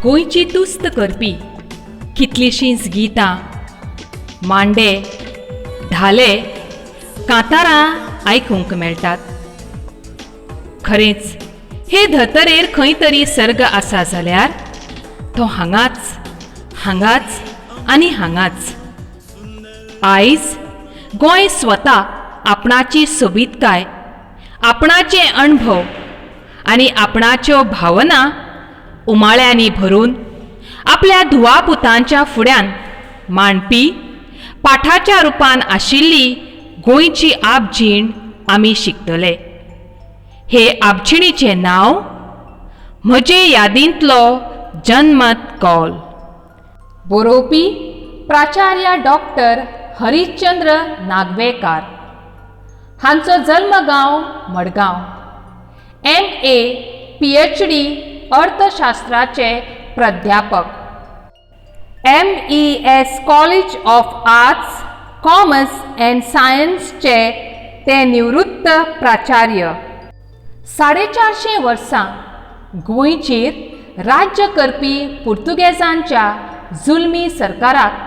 गोंयची तुस्त करपी कितलींशींच गितां, मांडे, धाले, कांतारां आयकूंक मेळटात. खरेंच हे धर्तरेर खंय तरी सर्ग आसा जाल्यार तो हांगाच, हांगाच आनी हांगाच. आयज गोंय स्वता आपणाची सोबीतकाय, आपणाचे अणभव आनी आपणाच्यो भावना उमाळ्यांनी भरून आपल्या धुवा पुतांच्या फुड्यान मांडपी पाठाच्या रुपान आशिल्ली गोंयची आपजीण आमी शिकतले. हे आपजिणीचें नांव म्हजे यादींतलो जनमत कौल. बरोवपी प्राचार्य डॉक्टर हरिश्चंद्र नागवेकार हांचो जल्मगांव मडगांव. MA PhD अर्थशास्त्राचे प्राध्यापक. MES college of arts commerce and सायन्सचे ते निवृत्त प्राचार्य. 450 वर्सां गोंयचेर राज्य करपी पुर्तुगेजांच्या जुलमी सरकाराक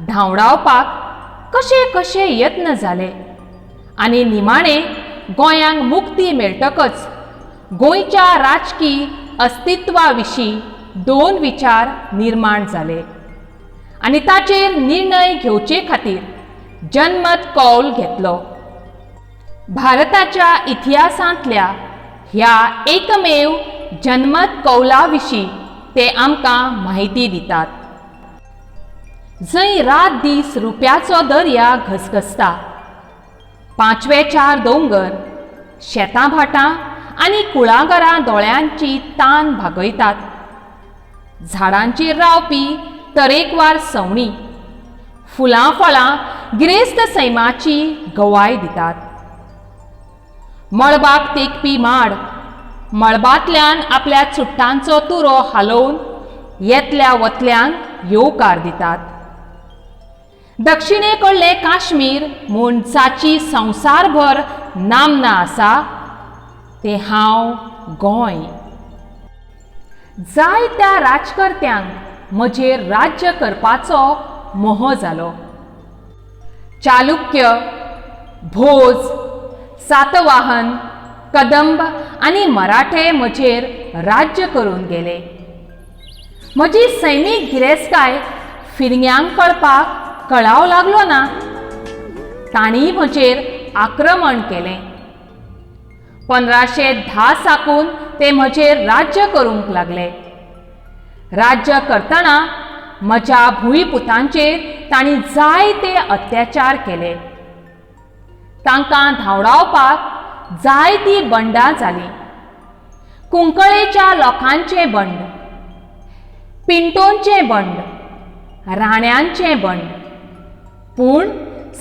धांवडावपाक कशे कशे यत्न जाले आनी निमाणे गोंयांक मुक्ती मेळटकच गोंयच्या राजकी अस्तित्वा विशीं दोन विचार निर्माण जाले आनी ताचेर निर्णय घेवचे खातीर जनमत कौल घेतलो. भारताच्या इतिहासांतल्या ह्या एकमेव जनमत कौला विशीं ते आमकां म्हायती दितात. जंय रात दीस रुप्याचो दर्या घसघसता, पांचवेचार दोंगर, शेतां भाटां आनी कुळागरां दोळ्यांची तान भागयतात, झाडांचेर रावपी तरेकवार सवणीं, फुलां फळां गिरेस्त सैमाची गवाय दितात. मळबाक तेंकपी माड मळबांतल्यान आपल्या चुट्टांचो तुरो हालोवन येतल्या वतल्यांक येवकार दितात. दक्षिणे कडलें काश्मीर म्हूण जाची संवसारभर नामना आसा तें हांव गोंय. जायत्या राजकर्त्यांक म्हजेर राज्य करपाचो मोह जालो. चालुक्य, भोज, सातवाहन, कदंब आनी मराठे म्हजेर राज्य करून गेले. म्हजी सैमीक गिरेस्तकाय फिरंग्यांक कळपाक कळाव लागलो ना. तांणी म्हजेर आक्रमण केलें. 1510 साकून ते म्हजेर राज्य करूंक लागले. राज्य करतना म्हज्या भुंयपुतांचेर तांणी जायते अत्याचार केले. तांकां धांवडावपाक जायतीं बंडां जालीं. कुंकळेच्या लोकांचें बंड, पिंटोंचें बंड, राण्यांचें बंड, पूण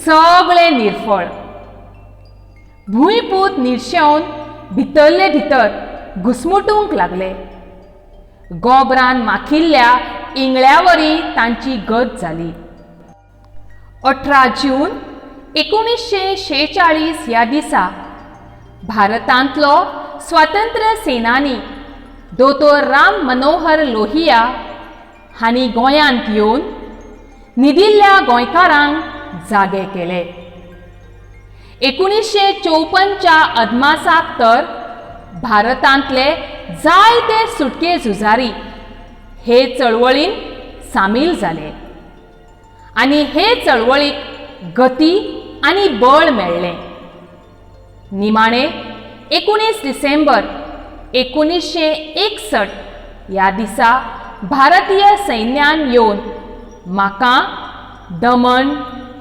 सगळें निर्फळ. भूंयपूत निर्शेवन भितरले भितर घुस्मुटूंक लागले. गोबरान माखिल्ल्या इंगळ्यावरी तांची गत जाली. 18 जून 1946 ह्या दिसा भारतांतलो स्वातंत्र्य सेनानी दोतोर राम मनोहर लोहिया हांणी गोंयांत येवन न्हिदिल्ल्या गोंयकारांक जागे केले. 1954च्या अदमासाक तर भारतांतले जायते सुटके झुजारी हे चळवळीन सामील जाले आनी हे चळवळीक गती आनी बळ मेळ्ळें. निमाणे 19 डिसेंबर 1961 ह्या दिसा भारतीय सैन्यान येवन म्हाका दमण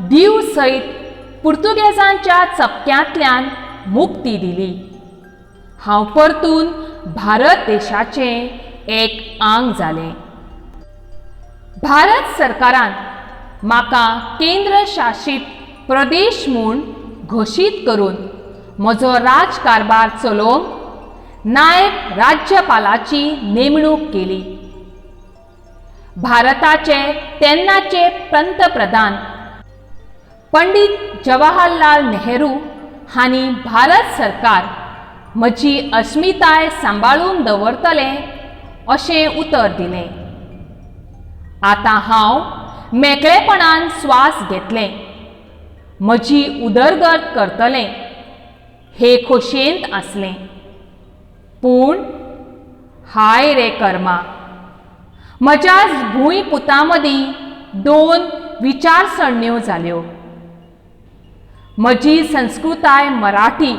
दीव सयत पुर्तुगेजांच्या चपक्यांतल्यान मुक्ती दिली. हांव परतून भारत देशाचें एक आंग जालें. भारत सरकारान म्हाका केंद्र शासीत प्रदेश म्हूण घोशीत करून म्हजो राजकारभार चलोवंक नायब राज्यपालाची नेमणूक केली. भारताचे तेन्नाचे पंतप्रधान पंडित जवाहरलाल नेहरू हांणी भारत सरकार म्हजी अस्मिताय सांबाळून दवरतलें अशें उतर दिलें. आतां हांव मेकळेपणान स्वास घेतलें, म्हजी उदरगत करतलें हे खोशयेंत आसलें. पूण हाय रे कर्मा, म्हज्याच भूंयपुतां मदीं दोन विचारसरण्यो जाल्यो. म्हजी संस्कृताय मराठी,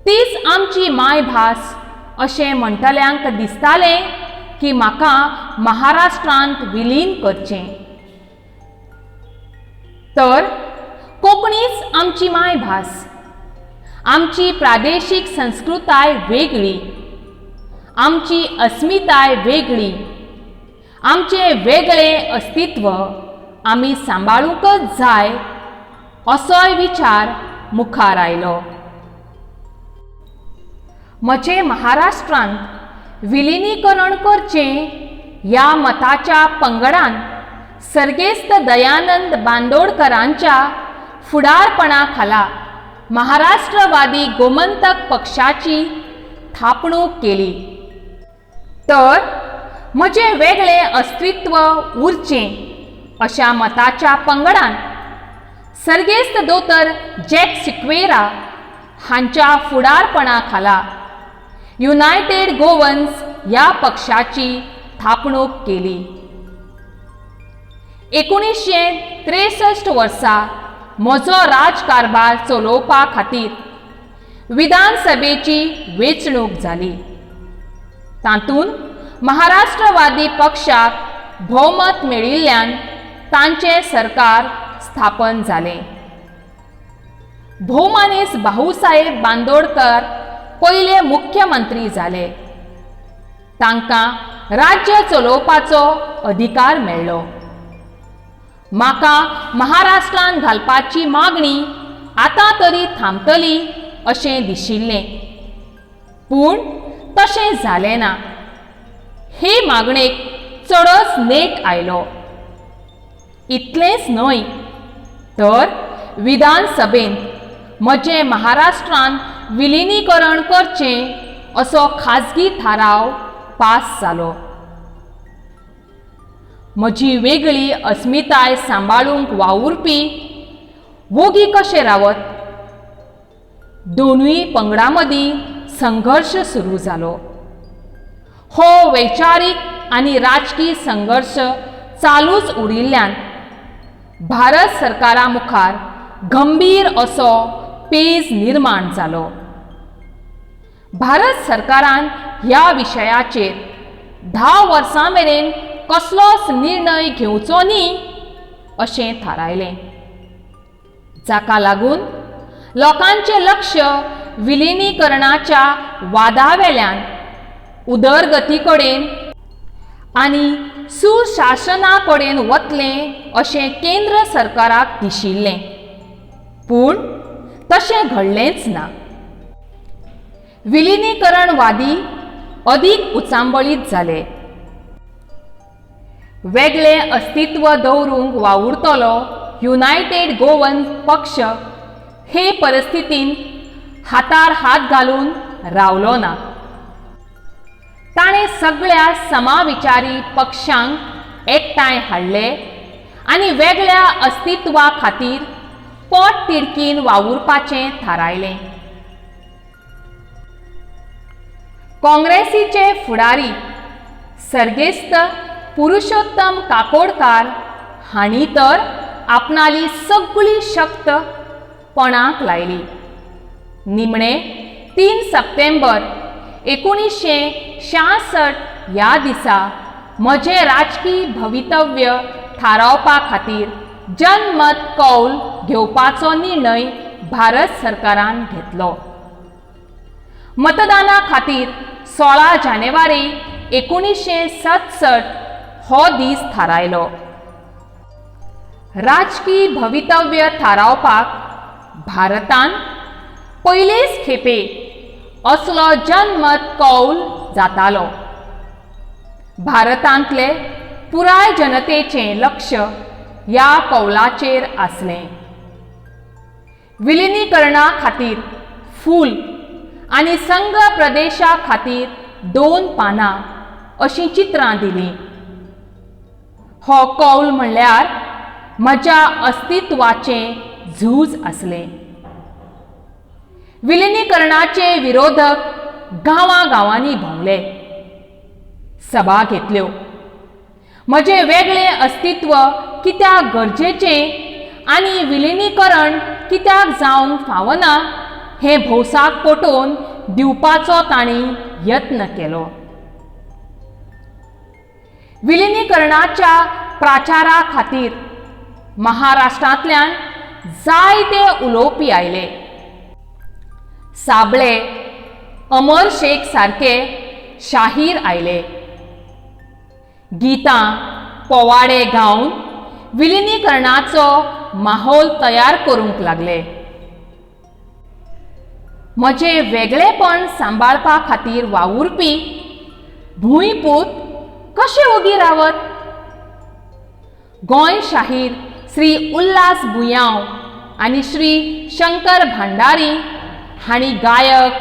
तीच आमची मायभास अशें म्हणटल्यांक दिसतालें की म्हाका महाराष्ट्रांत विलीन करचें, तर कोंकणीच आमची मायभास, आमची प्रादेशीक संस्कृताय वेगळी, आमची अस्मिताय वेगळी, आमचें वेगळें अस्तित्व आमी सांबाळूंकच जाय असोय विचार मुखार आयलो. म्हजें महाराष्ट्रांत विलिनीकरण करचें ह्या मताच्या पंगडान सर्गेस्त दयानंद बांदोडकरांच्या फुडारपणा खाला महाराष्ट्रवादी गोमंतक पक्षाची थापणूक केली. तर म्हजें वेगळें अस्तित्व उरचें अशा मताच्या पंगडान सर्गेस्त दोतोर जॅक सिक्वेरा हांच्या फुडारपणा खाला युनायटेड गोवन्स ह्या पक्षाची थापणूक केली. 1963 वर्सा म्हजो राजकारभार चलोवपा खातीर विधानसभेची वेंचणूक जाली. तातूंत महाराष्ट्रवादी पक्षाक भोवमत मेळिल्ल्यान तांचें सरकार स्थापन जालें. भोवमानेस्त भाऊसाहेब बांदोडकर पयले मुख्यमंत्री जाले. तांकां राज्य चलोवपाचो अधिकार मेळ्ळो. म्हाका महाराष्ट्रान घालपाची मागणी आतां तरी थांबतली अशें दिशिल्लें, पूण तशें जालें ना. हे मागणेक चडच नेट आयलो. इतलेंच न्हय तर विधानसभेंत म्हजें महाराष्ट्रान विलिनीकरण करचें असो खाजगी थाराव पास जालो. म्हजी वेगळी अस्मिताय सांबाळूंक वावुरपी वोगी कशें रावत? दोनूय पंगडां मदीं संघर्श सुरू जालो. हो वैचारीक आनी राजकी संघर्श चालूच उरिल्ल्यान भारत सरकारा मुखार गंभीर असो पेज निर्माण जालो. भारत सरकारान ह्या विशयाचेर 10 वर्सां मेरेन कसलोच निर्णय घेवचो न्ही अशें थारायलें, जाका लागून लोकांचें लक्ष विलिनीकरणाच्या वादावेल्यान उदरगती कडेन आनी सुशासना कडेन वतलें अशें केंद्र सरकाराक दिशिल्लें, पूण तशें घडलेंच ना. विलिनीकरणवादी अदीक उचांबळीत जाले. वेगळें अस्तित्व दवरूंक वावुरतलो युनायटेड गोवन पक्ष हे परिस्थितींत हातार हात घालून रावलो ना. ताणें सगळ्या समाविचारी पक्षांक एकठांय हाडले आनी वेगळ्या अस्तित्वा खातीर पोट तिडकीन वावुरपाचें थारायलें. काँग्रेसीचे फुडारी सर्गेस्त पुरुषोत्तम काकोडकार हांणी तर आपणाली सगळी शक्त पणाक लायली. निमणे 3 सप्टेंबर 1966 ह्या दिसा म्हजें राजकी भवितव्य थारावपा खातीर जनमत कौल घेवपाचो निर्णय भारत सरकारान घेतलो. मतदाना खातीर 16 जानेवारी 1967 हो दीस थारायलो. राजकी भवितव्य थारावपाक भारतान पयलेच खेपे असलो जनमत कौल जातालो. भारतांतले पुराय जनतेचें लक्ष ह्या कौलाचेर आसलें. विलिनीकरणा खातीर फूल आनी संघ प्रदेशा खातीर 2 पानां अशीं चित्रां दिलीं. हो कौल म्हणल्यार म्हज्या अस्तित्वाचें झूज आसलें. विलिनीकरणाचे विरोधक गांवां गांवांनी भोंवले, सभा घेतल्यो. म्हजें वेगळें अस्तित्व कित्याक गरजेचें आनी विलिनीकरण कित्याक जावंक फावना हें भौसाक पटोवन दिवपाचो तांणी यत्न केलो. विलिनीकरणाच्या प्राचारा खातीर महाराष्ट्रांतल्यान जायते उलोवपी आयले. साबळे, अमर शेख सारके शाहीर आयले. गितां, पोवाडे गावन विलिनीकरणाचो माहोल तयार करूंक लागले. म्हजें वेगळेपण सांबाळपा खातीर वावुरपी भूंयपूत कशे ओगी रावत? गोंय शाहीर श्री उल्हास बुयांव आनी श्री शंकर भांडारी हांणी गायक,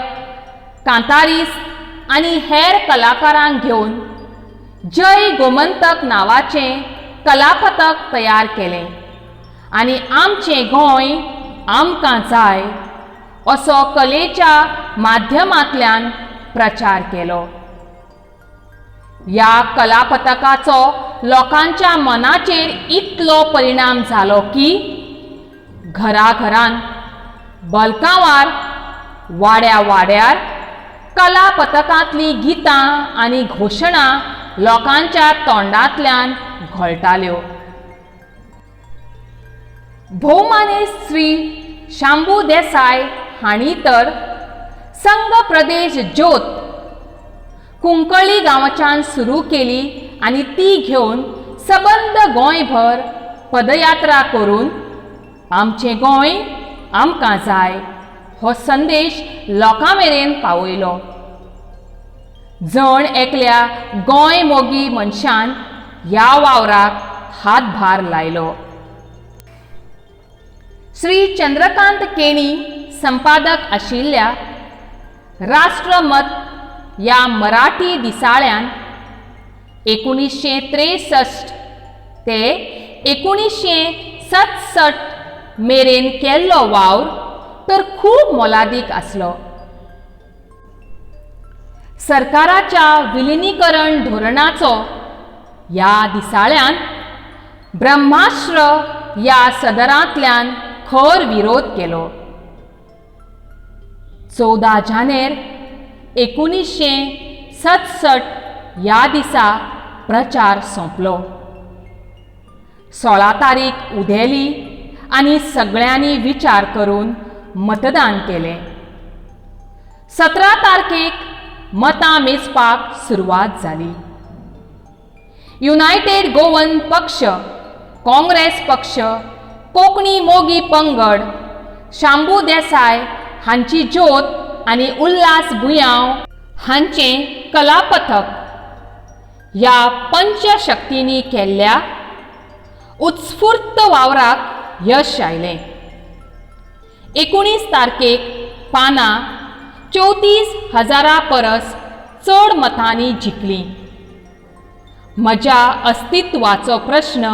कांतारिस्त आनी हेर कलाकारांक घेवन जय गोमंतक नांवाचें कलापथक तयार केलें आनी आमचें गोंय आमकां जाय असो कलेच्या माध्यमांतल्यान प्रचार केलो. ह्या कलापथकाचो लोकांच्या मनाचेर इतलो परिणाम जालो की घराघरांत, बलकांवार, वाड्या वाड्यार कलापथकांतलीं गितां आनी घोशणा लोकांच्या तोंडांतल्यान घोळटाल्यो. भोवमानेस्त श्री शांबू देसाय हांणी तर संघ प्रदेश ज्योत कुंकळ्ळी गांवच्यान सुरू केली आनी ती घेवन सबंद गोंयभर पदयात्रा करून आमचें गोंय आमकां जाय हो संदेश लोकां मेरेन पावयलो. जण एकल्या गोंय मोगी मनशान ह्या वावराक हातभार लायलो. श्री चंद्रकांत केणी संपादक आशिल्ल्या राष्ट्रमत ह्या मराठी दिसाळ्यान 1963 ते 1967 मेरेन केल्लो वावर तर खूब मोलादीक आसलो. सरकाराच्या विलिनीकरण धोरणाचो ह्या दिसाळ्यान ब्रह्मास्त्र ह्या सदरांतल्यान खर विरोध केलो. 14 जानेर 1967 ह्या दिसा प्रचार सोंपलो. 16 तारीख उदेली आनी सगळ्यांनी विचार करून मतदान केलें. 17 तारखेक मतां मेजपाक सुरवात जाली. युनायटेड गोवन पक्ष, काँग्रेस पक्ष, कोंकणी मोगी पंगड, शांबू देसाय हांची ज्योत आनी उल्हास बुयांव हांचें कलापथक ह्या पंचशक्तींनी केल्ल्या उत्स्फूर्त वावराक यश आयलें. 19 तारखेक पानां 34 हजारां परस चड मतांनी जिखलीं. म्हज्या अस्तित्वाचो प्रस्न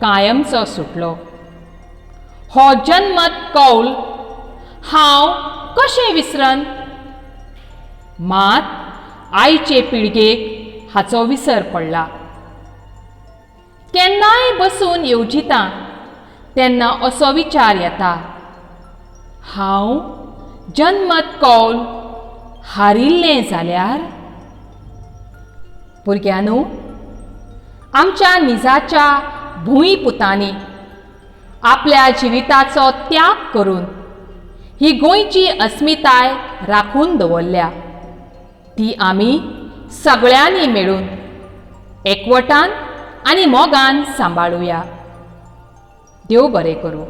कायमचो सुटलो. हो जनमत कौल हांव कशें विसरन? मात आयचे पिळगेक हाचो विसर पडला. केन्नाय बसून येवजिता तेन्ना असो विचार येता, हांव जनमत कौल हारिल्लें जाल्यार? भुरग्यांनो, आमच्या निजाच्या भूंयपुतांनी आपल्या जिविताचो त्याग करून ही गोंयची अस्मिताय राखून दवरल्या. ती आमी सगळ्यांनी मेळून एकवटान आनी मोगान सांबाळुया. देव बरें करूं.